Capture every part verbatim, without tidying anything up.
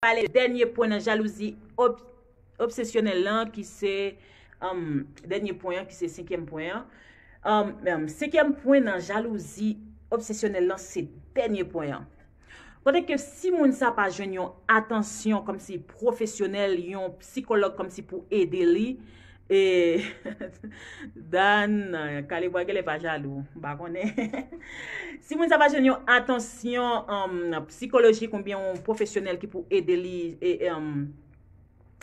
Ale, dènye pwen nan jalouzi ob- obsesyonèl lan, ki se um, dènye pwen an, ki se senkyèm pwen an. Um, um, senkyèm pwen nan jalouzi obsesyonèl lan, se dènye pwen an. Kote ke si moun sa pa jwenn yon atansyon kòmsi pwofesyonèl, yon psikològ kòmsi pou ede li, e Dan, Kalebwa genlè pa jalou, m pa konnen. Si moun sa pa jwenn yon atansyon um, psikolojik oubyen yon pwofesyonèl ki pou ede li e, um,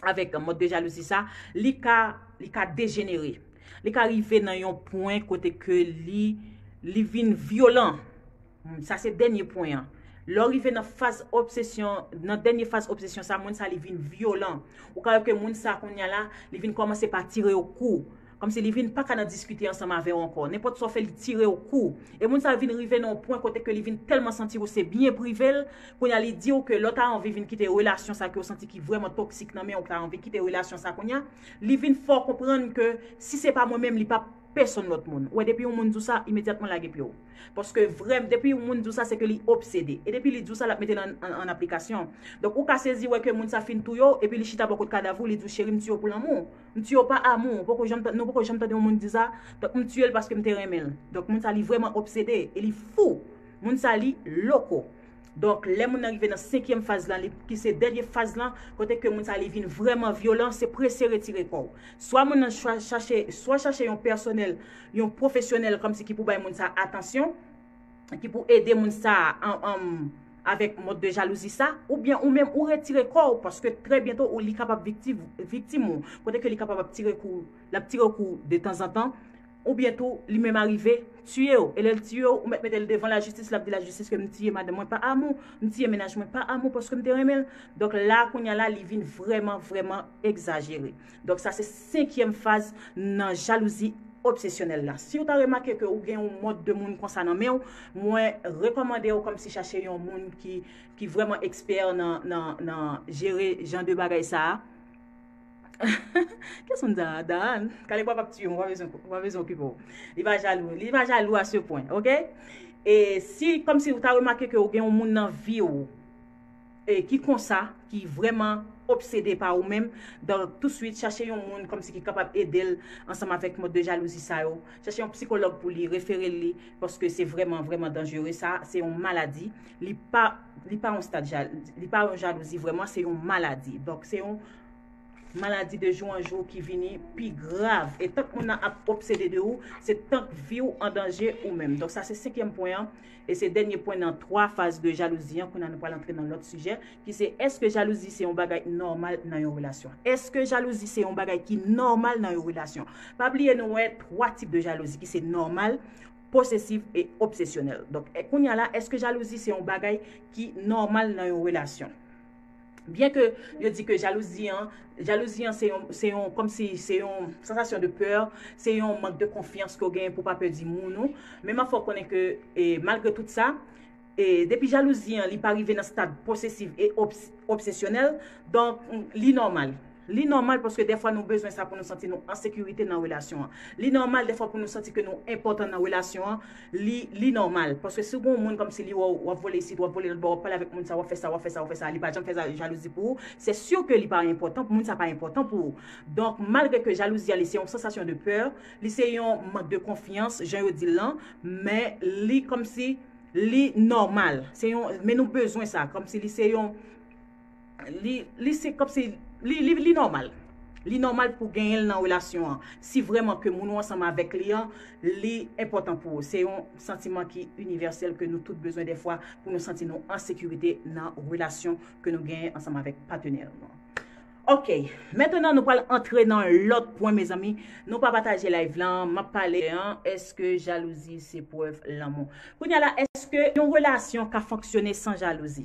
avèk mòd de jalouzi sa, li ka, li ka dejenere. Li ka rive nan yon pwen kote ke li, li vin vyolan. Hmm, sa se dènye pwen an. Lè w rive nan faz obsesyon, nan dènye faz obsesyon sa, moun sa li vin vyolan. Ou ka wè ke moun sa kounye a la, li vin kòmanse pa tire w kou. Kòmsi li vin pa ka nan diskite ansanm avè w ankò. Nenpòt sa w fè, li tire w kou. E moun sa vin rive nan yon pwen kote ke li vin tèlman santi w se byen prive l, kounye a li di w ke lè w ta anvi vin kite relasyon sa ke w santi ki vrèman toksik nan men w, w ta anvi kite relasyon sa kounye a, li vin fè w konprann ke si se pa mwen menm, li p ap pèsonn lòt moun. Ou wè, depi yon moun di w sa, imedyatman lage pye w. Paske vrèman, depi yon moun di w sa, se ke li obsede. E depi li di w sa, l ap mete l an, an, an aplikasyon. Donk, ou ka sezi wè ke moun sa fin touye w, epi li chita bò kot kadav ou, li di w, cheri, m tiye w pou lanmou. M tiye w pa amou. Poko janm, nou poko janm tande yon moun di sa. Donk, m tiye l paske m te renmen l. Donk, moun sa, li vrèman obsede. E li fou. Moun sa, li loko. Donk, lè moun nan rive nan senkyèm faz lan, li, ki se dènye faz lan, kote ke moun sa, li vin vrèman vyolan, se prese retire kò w. Swa moun nan chwa- chache, swa chache yon pèsonèl, yon pwofesyonèl kòmsi ki pou bay moun sa atansyon, ki pou ede moun sa an, an, avèk mòd de jalouzi sa, oubyen ou menm ou retire kò w, paske trè byento ou li kapab viktim, viktim ou, kote ke li kapab ap tire kou, l ap tire kou de tanzantan, oubyen tou li menm arive tiye w, e lè l tiye w, ou mèt mete l devan lajistis, l ap di lajistis ke m tiye madanm mwen pa amou, m tiye mennaj mwen pa amou paske m te renmen l. Donk la kounye a la li vin vrèman, vrèman egzajere. Donk sa se senkyèm faz nan jalouzi obsesyonèl la. Si w ta remake ke ou gen yon mòd de moun konsa nan men w, mwen rekòmande w kòmsi chache yon moun ki, ki vrèman ekspè nan, nan, nan jere jan de bagay sa a. Kiyès moun sa a? Dan, Kalebwa p ap tiye w, ou pa bezwen, ou pa bezwen okipe w. Li pa jalou, li pa jalou a se pwen, oke? E si, kòmsi ou ta remake ke ou gen yon moun nan vi w, e ki konsa, ki vrèman obsede pa ou menm, donk touswit chache yon moun kòmsi ki kapab ede l ansanm avèk mòd de jalouzi sa yo. Chache yon psikològ pou li, refere l li, paske se vrèman, vrèman danjere sa, se yon maladi. Li pa, li pa yon stad jal, li pa yon jalouzi vrèman, se yon maladi. Donk se yon maladi de jou an jou ki vini pi grav. E tank moun nan ap obsede de ou, se tank vi w an danje ou menm. Donk sa se senkyèm pwen an. E se dènye pwen nan twa faz de jalouzi an. Kounye a nou pral antre nan lòt sijè, ki se, èske jalouzi se yon bagay nòmal nan yon relasyon? Èske jalouzi se yon bagay ki nòmal nan yon relasyon? Pa bliye nou wè twa tip de jalouzi, ki se nòmal, posesif e obsesyonèl. Donk, e kounye a la, èske jalouzi se yon bagay ki nòmal nan yon relasyon? Byen ke yo di ke jalouzi an, jalouzi an se yon, se yon, kòmsi se yon sansasyon de pè, se yon mank de konfyans ke w genyen pou w pa pèdi moun ou. Men m ap fè w konnen ke, e, malgre tout sa, e, depi jalouzi an, li pa rive nan stad posesif e obs- obsesyonèl, donk, li nòmal. Li nòmal paske dèfwa nou bezwen sa pou nou santi nou an sekirite nan relasyon an. Li nòmal dèfwa pou nou santi ke nou enpòtan nan relasyon an. Li, li nòmal. Paske si w gen yon moun kòmsi li wè w, w ap vole isit, w ap vole lòtbò, w ap pale avèk moun sa, w ap fè sa, w ap fè sa, w ap fè sa, li pa janm fè jalouzi pou ou, se si ke li pa enpòtan, moun sa pa enpòtan pou ou. Donk, malgre ke jalouzi a li se yon sansasyon de pè, li se yon mank de konfyans, jan yo di l lan, men li kòmsi li nòmal. Se yon, men nou bezwen sa, kòmsi li se yon, li, li se kòmsi li, li, li nòmal. Li nòmal pou genyen l nan relasyon an. Si vrèman ke moun ou ansanm avèk li an, li enpòtan pou ou. Se yon santiman ki inivèsèl ke nou tout bezwen dèfwa pou nou santi nou an sekirite nan relasyon ke nou genyen ansanm avèk patnè nou an. Ok, mentnan nou pral antre nan lòt pwen, mezanmi. Nou pa pataje live lan, m ap pale an, èske jalouzi se prèv lanmou? Kounye a la, èske yon relasyon ka fonksyone san jalouzi?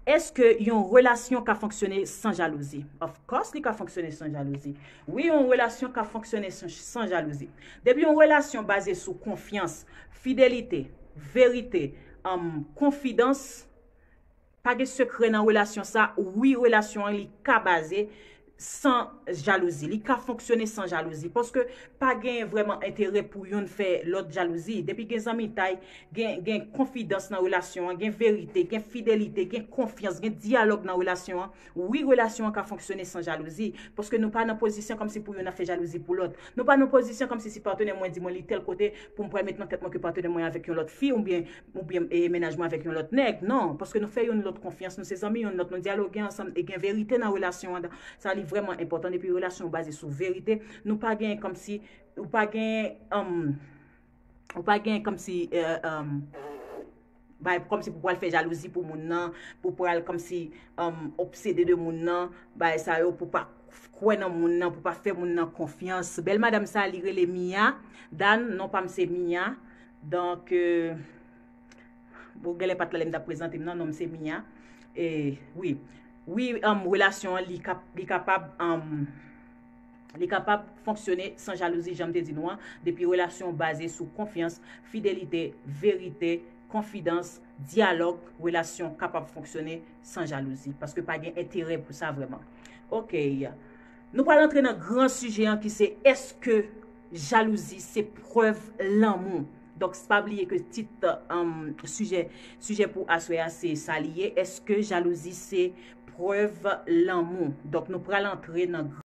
Èske yon relasyon ka fonksyone san jalouzi? Of course, li ka fonksyone san jalouzi. Wi, yon relasyon ka fonksyone san, san jalouzi. Depi yon relasyon baze sou konfyans, fidelite, verite, um, konfidans, pa gen sekrè nan relasyon sa, wi, relasyon an li ka baze san jalouzi. Li ka fonksyone san jalouzi. Paske pa gen vrèman enterè pou youn fè lòt jalouzi. Depi gen zanmitay, gen, gen konfidans nan relasyon an, gen verite, gen fidelite, gen konfyans, gen dyalòg nan relasyon an, wi, relasyon an ka fonksyone san jalouzi. Paske nou pa nan pozisyon kòmsi pou youn ap fè jalouzi pou lòt. Nou pa nan pozisyon kòmsi si patnè mwen di mwen li tèl kote pou m pral met nan tèt mwen ke patnè mwen avèk yon lòt fi oubyen, oubyen e, mennaj mwen avèk yon lòt nèg. Non, paske nou fè youn lòt konfyans, nou se zanmi youn lòt, nou dyaloge ansanm e gen verite nan relasyon an. Sa li vrèman enpòtan. Depi relasyon an baze sou verite, nou pa gen kòmsi, ou pa gen, um, ou pa gen kòmsi, euh, um, bay, kòmsi pou pral fè jalouzi pou moun nan, pou pral kòmsi, um, obsede de moun nan, bay sa yo, pou pa kwè nan moun nan, pou pa fè moun nan konfyans. Bèl madanm sa, li rele Mia. Dan, non pa m se Mia. Donk, euh, bon, genlè pa t la lè m t ap prezante m nan, non m se Mia. E, wi. Wi, um, relasyon an, li, kap, li kapab, um, li kapab fonksyone san jalouzi, jan m te di nou an. Depi relasyon an baze sou konfyans, fidelite, verite, konfidans, dyalòg, relasyon kapab fonksyone san jalouzi. Paske pa gen enterè pou sa vrèman. Ok. Nou pral antre nan gran sijè an ki se, èske jalouzi se prèv lanmou? Donk, pa bliye ke tit, um, sijè, sijè pou aswè a se sa li ye. Èske jalouzi se prèv lanmou? Donk, nou pral antre nan